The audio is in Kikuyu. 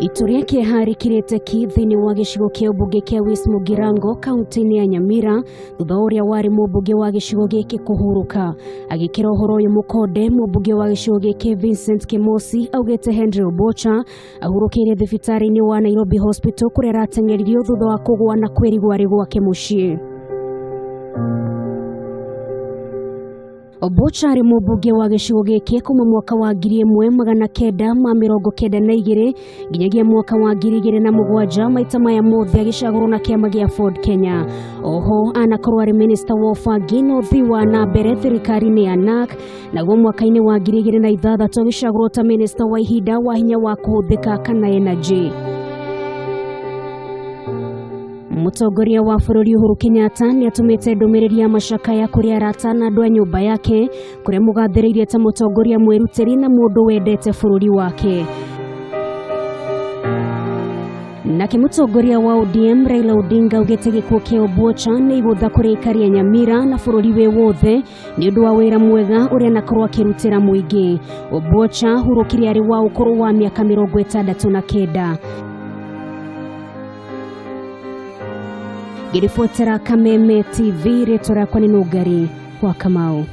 Itu rĩa kĩeha rĩkirĩte ki thĩinĩ wa gĩcigo kĩa ũmbunge kĩa West Mugirango kaunti-inĩ ya Nyamira thutha wa ũrĩa warĩ mũmbunge wa gĩcigo gĩkĩ kũhurũka. Agĩkĩra ũhoro ũyũ mũkonde, mũmbunge wa gĩcigo gĩkĩ Vincent Kimosi augĩte Henry Obocha ahurũkĩire thibitarĩ-inĩ wa Nairobi Hospital kũrĩa arateng'eririo thutha wa kũgũa na kwĩrigwo arĩ gwake mũciĩ. Obocha arĩ mũmbunge wa gĩcigo gĩkĩ kuma mwaka wa 1992 nginyagia mwaka wa 2007, maita maya mothe agĩcagũrwo na kĩama gĩa Ford Kenya. Oho anakorwo arĩ minista wa ũbangi na ũthii wa na mbere thirikari-inĩ ya NARC, naguo mwaka-inĩ wa 2006 agĩcagũrwo ta minista wa ihinda wa hinya wa kũhũthĩka kana energy. Mũtongoria wa bũrũri Uhuru Kenyatta nĩ atũmĩte ndũmĩrĩri ya macakaya kũrĩ arata na andũ a nyũmba yake, kũrĩa mũgathĩrĩirie ta mũtongoria mwĩrutĩri na mũndũ wendete bũrũri wake. Nake mũtongoria wa ODM Raila Odinga augĩte gĩkuũ kĩa Obwocha nĩ igũtha kũrĩ aikari a Nyamira na bũrũri wĩ wothe nĩ ũndũ wa wĩra mwega ũrĩa anakorwo akĩrutĩra mũingĩ. Obwocha ahurũkire arĩ wa ũkũrũ wa mĩaka 69. Ngĩribotera Kameme TV, rĩtwa rĩakwa nĩ Nũngari wa Kamau.